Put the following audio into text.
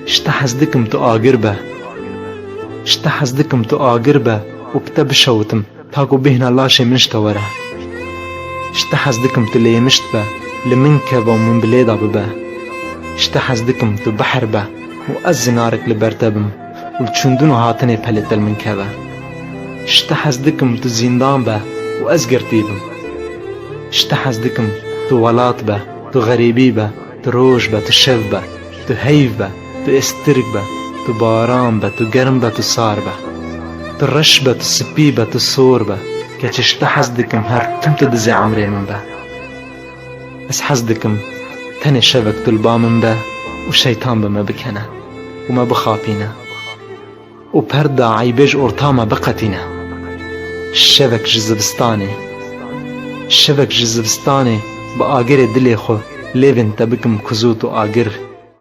Ji te hez dikim tu agir be. Ji te hez dikim tu agir be û bi te bişewitim ta ku bêhna laşê min ji te were. Ji te hez dikim tu lêmişt be, li min keve û min bi lê de bibe. Ji te hez dikim tu behr be û ez zinarek li ber te bim û li çûndin û hatinê pelê te li min keve. Ji te hez dikim tu zîndan be û ez girtî bim. Ji te hez dikim tu welat be, tu xerîbî be, tu roj be, tu şev be, tu heyv be, tu êstirk be, tu baran be, tu germ be, tu sar be. Tu reş be, tu spî be, tu sor be, keçê ji te hez dikim her tim tu dizê emrê min be. Ez hez dikim tenê şevek tu li ba min be û şeytan bi me bikene û me bixapîne. Û perda eybê ji orta me biqetîne. Şevek ji zivistanê Şevek ji zivistanê bi agirê dilê xwe lêvên te bikim kuzot û agir.